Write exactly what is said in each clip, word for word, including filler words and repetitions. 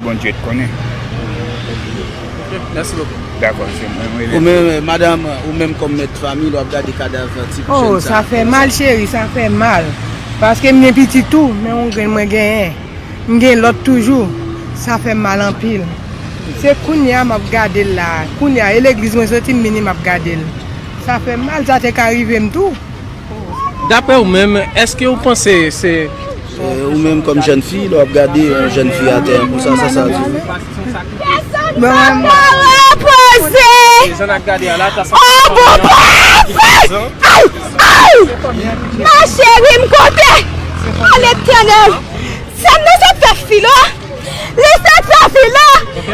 Bondye t konnen. Ok, mèsi bokou. Dakò, se mwen, mwen Ou menm, madanm, ou menm kòm mèt fanmi, lè w ap gade kadav ti Oh, jèn sa fè mal, cheri, sa fè mal. Paske m gen pitit tou, men yon grenn mwen genyen. M gen lòt toujou. Sa fè m mal anpil. Se kounye a m ap gade l la. Kounye a, e legliz mwen soti, m vini, m ap gade l. Sa fè m mal, sa te ka rive m tou. Daprè ou menm, èske ou panse se Ou menm kòm jèn fi, lè w ap gade yon jèn fi atè konsa, sa sa di? Bon, Poze! jan n ap gade a la, ta sa Oh, bon, bon! Ay! Ay! Ma cheri, m kote! O Letènèl! Sè m nan sot fè filo! Li sot fè filo!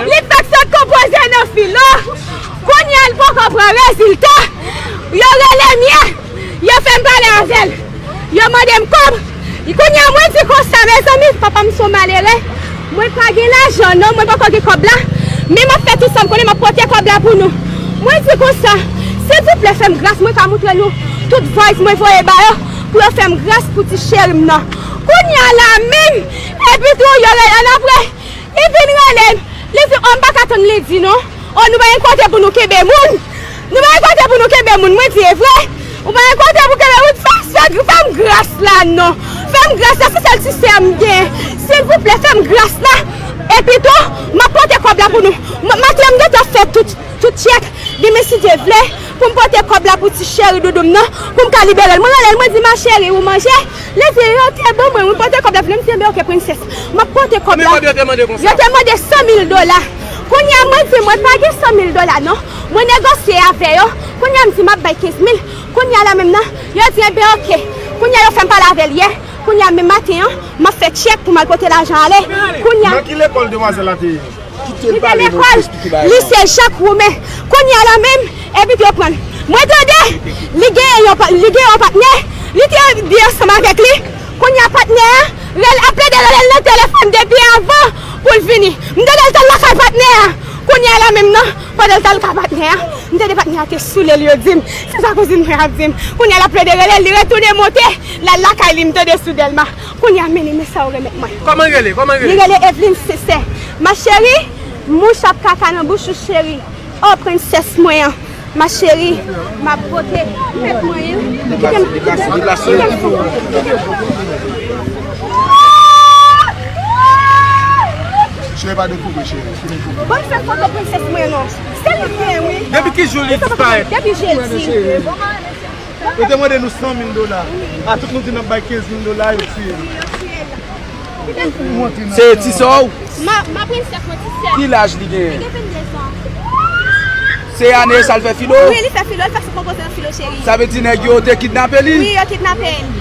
Li fèk sot konpoze nan filo! Kounye a, l poko pran rezilta! Yo rele m ye! Yo fè m pale avè l! Yo mande m kòb! Kounye a, mwen di konsa, mezanmi, papa m se yon malere! Mwen pa gen lajan non, mwen poko gen kòb la, men m ap fè tout sa m konnen, m ap pote kòb la pou nou. Mwen di konsa, silvouplè fè m gras, mwen ka moutre nou tout voice mwen voye ba yo, pou yo fè m gras pou ti cheri m nan. Kounye a la menm, epi tou yo rele l apre, li vin rele m, li di, o m pa ka tann li di non, o nou pa gen kote pou nou kenbe moun. Nou pa gen kote pou nou kenbe moun, mwen di e vre. Ou pa gen kote pou kenbe moun, fè, fè, fè m gras la non. Fè m gras la, se sèl ti sè m gen. Silvouplè, fè m gras la. Epi tou, m ap pote kòb la pou nou. M- Maten an, m gentan fè tout, tout tchèk. Demen, si Dye vle, pou m pote kòb la pou ti cheri doudou m nan, pou m ka libere l. Mwen rele l, mwen di, ma cheri, ou manje? Li di, yo te ban mwen, wi, pote kòb la vini. M di, enben, oke, prensès. M ap pote kòb la. Konbyen kòb yo te mande konsa? Yo te mande san mil dola. Kounye a, mwen di, mwen pa gen san mil dola non. Mwen negosye avè yo. Kounye a, m di, m ap bay kenz mil. Kounye a la menm nan, yo di, enben, oke. Kounye a, yo fè m pale avè l yè. Kounye a, menm maten an, m ap fè tchèk pou m al pote lajan ale. Kounye a, Nan ki lekòl demwazèl la te ye? li te lekòl lise Jak Woumen. Kounye a la menm, epi yo pran l. Mwen tande, li gen yon pa- li gen yon patnè, li te byen ansanm avèk li. Kounye a patnè a rele, ap plede rele l nan telefòn depi avan pou l vini. M tande l t al lakay patnè a. Kounye a la menm nan, pandan l t al lakay patnè a, m tande patnè a te soule l, yo di m. Se sa kouzin mwen ap di m. Kounye a l ap plede rele l, li retounen monte, l al lakay li, m tande sou Dèlma. Kounye a, men li, men sa yo remèt mwen. Kòman l rele? Kòman l Li rele? rele Evelyne Sensè. Ma cheri, mouch ap kaka nan bouch ou cheri. O prensès mwen an. Ma cheri, m ap pote tèt mwen an. Kite m, kite m, kite m sou. Cheri pa dekouvri, cheri. Ban m fè foto prensès mwen non. Se li m gen, wi. Depi ki jou li disparèt? Depi jedi. Yo te mande nou san mil dola. A tout nou di n ap bay kenz mil dola, yo tiye nou. Se ti sè w? Ma, ma prensès mwen ti sè. Ki laj li genyen? Li gen venndezan. Se ane sa l fè filo? Wi, li fè filo, li fè sou konpoze nan filo cheri. Sa vle di nèg yo te kidnape li? Wi, yo kidnape l.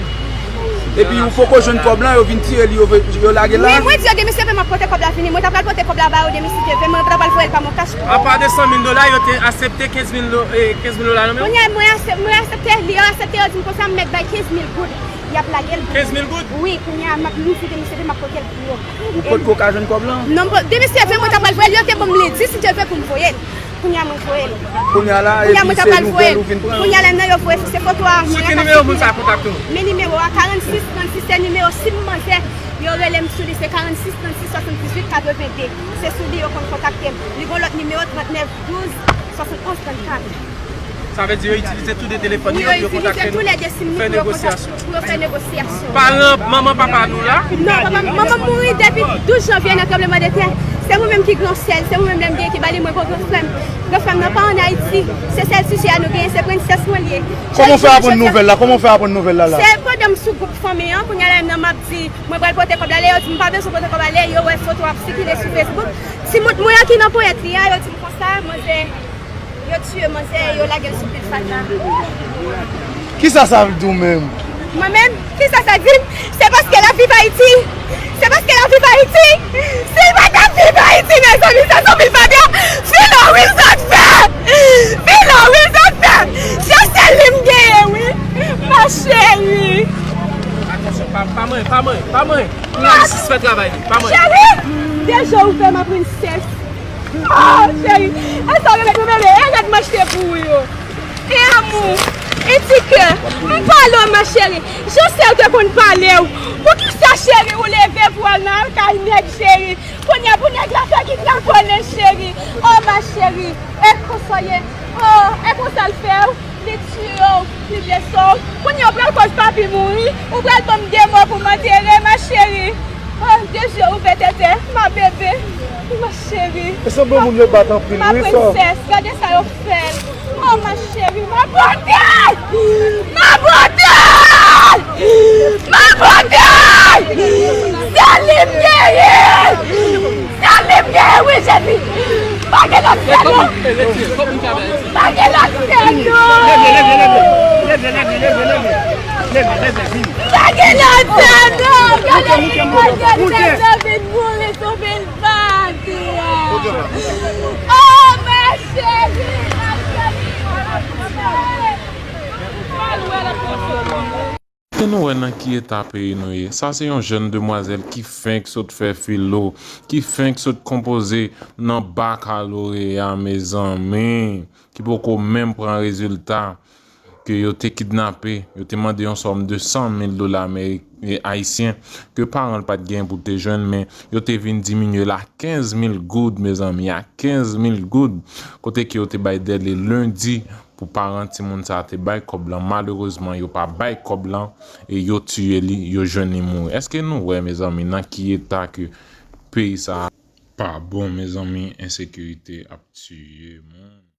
Epi ou poko jwenn kòb lan, yo vin tiye li, yo, yo lage l la? Wi, mwen di yo demen si Dye vle m ap pote kòb la vini. Mwen t ap pral pote kòb la ba yo demen si Dye vle, mwen t ap pral voye l pa mwen kach. Apa de san mil dola, yo te aksepte kenz mil do- eh, kenz mil dola nan men w? Kounye a, mwen aksep- mwen aksepte, li yo aksepte, yo di m konsa m mèt bay kenz mil goud. Y ap lage l. Kenz mil goud? Wi, kounye a, m ap, m di demen si Dye vle m ap pote l pou yo. Ou potko ka jwenn kòb lan? Non, bon, demen si Dye vle, mwen t ap pral voye l, yo te ban m lendi si Dye vle pou m voye l. Kounye a mwen voye l. Kounye a la, Kounye a epi mwen t se ap pral nouvèl voye l. Ou vin pran? Kounye a la nan yo voye se foto a. Sou ki nimewo moun sa kontakte w? Men nimewo a karannsis trannsis, se nimewo sim manzè. Yo rele m sou li, se karannsis trannsis swasanndizuit katrevenndez. Se sou li yo konn kontakte m. Li gon lòt nimewo trannèf douz swasantonz trannkat. Sa vle di yo itilize tou de telefòn Wi, yo yo pou yo itilize kontakte tou nou, le de sim nou fè pou yo negosyasyon. kontak- pou yo fè negosyasyon. Paran manman papa nou la? Non, papa, manman m mouri depi douz janvye nan tranbleman de tè. Se mwen menm ki gran sè l, se mwen menm lè m gen ki ba li mwen gon gran frè m. Gran frè m nan pa ann Ayiti. Se sèl sijè a nou genyen, se prensès mwen li ye. Kòman w fè aprann nouvèl la? Kòman w fè aprann nouvèl la la? Se pandan m sou gwoup fanmi an, kounye a la menm nan m ap di, mwen pral pote kòb la, lè yo di m pa bezwen pote kòb la, lè yo wè foto ap sikile sou Facebook. Timoun mwen an ki nan ponyèt li a, yo di m konsa, manzè, yo tiye manzè, yo lage l sou pil fatra. Kisa sa vle di w menm? Mwen menm, kisa sa di m? Se paske l ap viv Ayiti. Se paske l ap viv Ayiti. Si l pa t ap viv Ayiti, mezanmi, se sou pil fatra. Filo wi sa k fè. Filo wi sa k fè. Se sèl li m genyen, wi. Ma cheri. Atansyon, pa, pa manyen, pa manyen, pa manyen. Pou lajisis fè travay li, pa manyen. Cheri, deja ou fè ma princess. Oh, cheri, e sa w remèt mwen bebe, e rad m achte pou ou yo. E amou, e ti kè, m pale w ma cheri, jan sè w te konn pale w. Poukisa cheri ou leve pou w al nan kay nèg cheri? Kounye a pou nèg la Nene cheri, oh ma chérie, e konsa w ye, oh, e konsa l fè w, li tiye w, li blese w. Kounye a w pral koz papi mouri, ou pral ban m de mò pou m antere, ma chérie. Oh, de je ouvè tètè, ma bébé, ma chérie. E sanble moun yo bat anpil, ma wi, frè. Princesse, gade sa yo fè l. Oh, ma chérie, ma beauté! Ma beauté! Ma beauté! Sè li m ye! Sè li m ye, wi, Jezi! Pa gen lòt sè, non! Pa gen lòt sè, non! Pa gen lòt sè, non! Gade li, gade li, vin mouri sou vil. Oh, ma chérie, ma chérie. Èske nou wè nan ki eta peyi nou ye? Sa se yon jèn demwazèl ki fenk sot fè filo, ki fenk sot konpoze nan bakaloreya, mezanmi, ki poko menm pran rezilta. Ke yo te kidnape, yo te mande yon sòm de san mil dola amerik-, e, ayisyen, ke paran l pa t gen pou te jwenn, men yo te vin diminye l a kenz mil goud, mezanmi, a kenz mil goud, kote ke yo te bay dèle lendi pou paran timoun sa a te bay kòb lan. Malerezman, yo pa bay kòb lan e yo tiye li, yo jwenn li mouri. Èske nou wè, mezanmi, nan ki eta ke peyi sa a pa bon, mezanmi, ensekirite ap tiye moun.